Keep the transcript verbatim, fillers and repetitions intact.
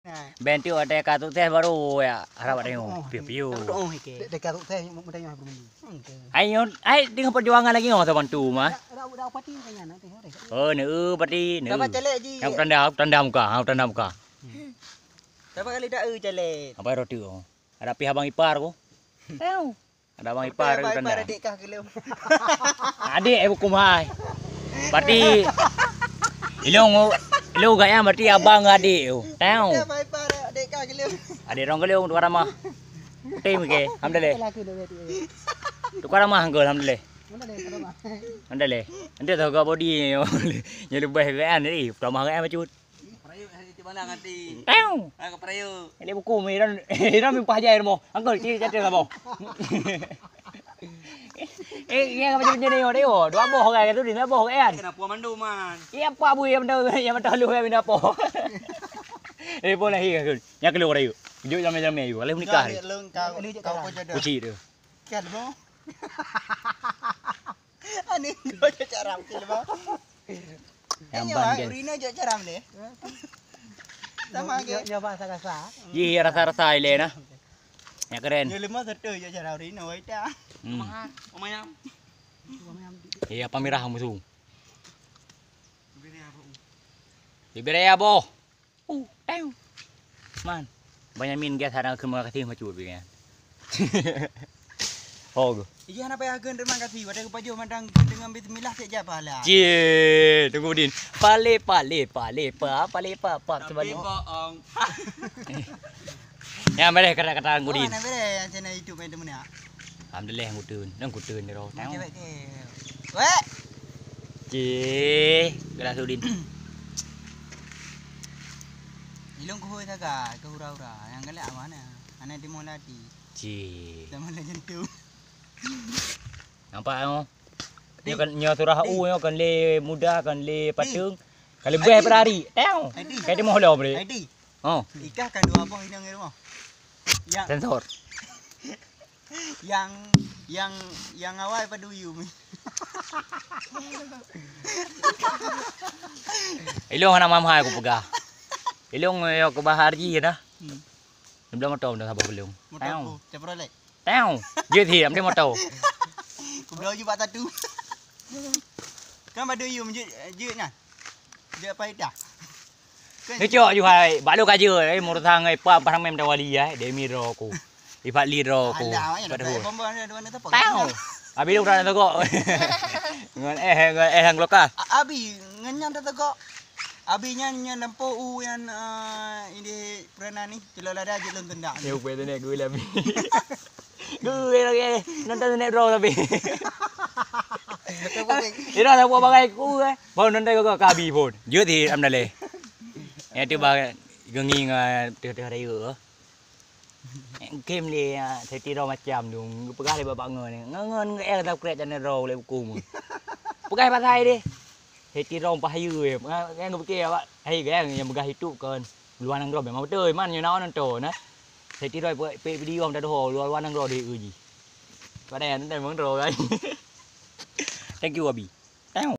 Nah. Bentuk ada ka sukses baru ya harap ada nyoe. Oh, piu-piu. Tak tahu, oh, oke. Dek, dek ka sukses, mau, mau tanya apa dulu? Oke. Ayo, ai dengan perjuangan lagi nyoe saban tu mah. Dak, dak, dak pati kayaknya nanti, oke. Oh, neu pati, neu. Dapat celek ji. Aku tanda, aku tanda muka, aku tanda muka. Dapat kali dak, eh, celek. Apa roti oh? Ada pihak abang ipar ko. Tahu. Ada abang ipar, abang ipar tanda. Adik kah keu lôn? Adik, eh, hukum hai. Berarti ilong, ilong gaya berarti abang ngon adik tu. Tahu. Abang ipar, adik kah keu lôn? Adik rong keu lôn, tukar ramah. Tim ke, alhamdulillah. Tukar ramah, uncle, alhamdulillah. Alhamdulillah. Nanti tahu gak body ni. Yang lebih gaya ni, pertama gaya macam. Perayuk, eh, cik Bala nganti. Teu. Ha, ke perayuk. Ini buku mi dan, dan mi pah jai mo. Uncle, cik catat lah mo. Eh, iya macam ni, dia, dia. Dua boh kan tu, dia boh kan. Kenapa mandum man? Iya apa bu yang dah, yang dah lu kan apa? Eh, boleh iya kan. Yang keluar ayu. Juk jamai-jamai ayu. Boleh menikah. Kau, kau pun jodoh. Kuci tu. Kan mo. Ani dua je caram kil bang. Yang ban, guys. Urina je caram deh. Sama ke? Nyoba rasa-rasa. Ye, rasa-rasa ile nah. Yang keren. Dia lemah satu je caram urina wai ta. Hmm. Omanya. Iya, apa merah musuh. Bibir ya, boh. Uh, teu. Man. Banyak min gas ada keu makasih macut bi kan. Oh. Iya, hana payah keu terima kasih. Watèe geupajoh mandang dengan bismillah cek jak pahala. Cie, tunggu Din. Pale, pale, pale, pa, pale, pa, pa. Tapi bohong. Ya, boleh kata-kata Din. Oh, hana boleh yang channel YouTube main temen ya. Alhamdulillah, ngutun. Nang ngutun ni roh. Cewek ke. Wek. Cih, gelah Sudin. Ilong kuhoi sagai, ke hura-hura. Yang galak awak na. Anak timun lati. Cih. Zaman dah jentung. Nampak oh. Nyoe kan nyoe surah u nyoe kan le muda kan le patung. Kalau buah per hari. Teu. Kayak di mohlo beri. Oh. Ikah kan dua boh inong di rumah. Yang sensor. Yang, yang, yang awai paduyum. Ilong hana mamhai aku peugah. Ilong yo ke bahar ji dah. Hmm. Belum moto dah sabar belum. Moto aku, Chevrolet. Teu. Jeuet hi, am dia moto. Kubloe ju bak tatu. Kan paduyum jeuet, jeuet nyan. Jeuet apa dah? Ngecok ju hai, bak lôn ka jeuet, eh, murtang, eh, pa, pa ramé meuda wali, eh, demi droe ku. Ipat li droe ku. Alah, ipat bomba ada dua nak tepok. Teu. Abi lôn dah tepok. Ngon eh, ngon eh yang lokal. Abi ngon nyan tepok. Abi nyan, nyan lampu u nyan, eh, ini pernah ni, kilo lada je lôn tenda. Ya, upaya tu nak gula abi. Gula lagi. Nonton tu nak draw tapi. Ira dah buat bagai ku eh. Baru nonton kau kabi pun. Jeuet di am daleh. Ya tu bah gengi ngan tengah-tengah raya. Game le, ah, saya tiro macam tu. Peugah le bapak ngon ni. Ngon, ngon, ngon, eh, tak krek jangan draw le buku mu. Peugah pasai deh. Saya tiro pahayu eh. Yang fikir awak, hai gang yang peugah itu kan. Luar nanggroe memang betul. Man, you know, nonton, eh. Saya tiro pe, pe video yang dah doh, luar, luar nanggroe di uji. Pada yang nonton memang draw kan. Thank you, Abi. Thank you.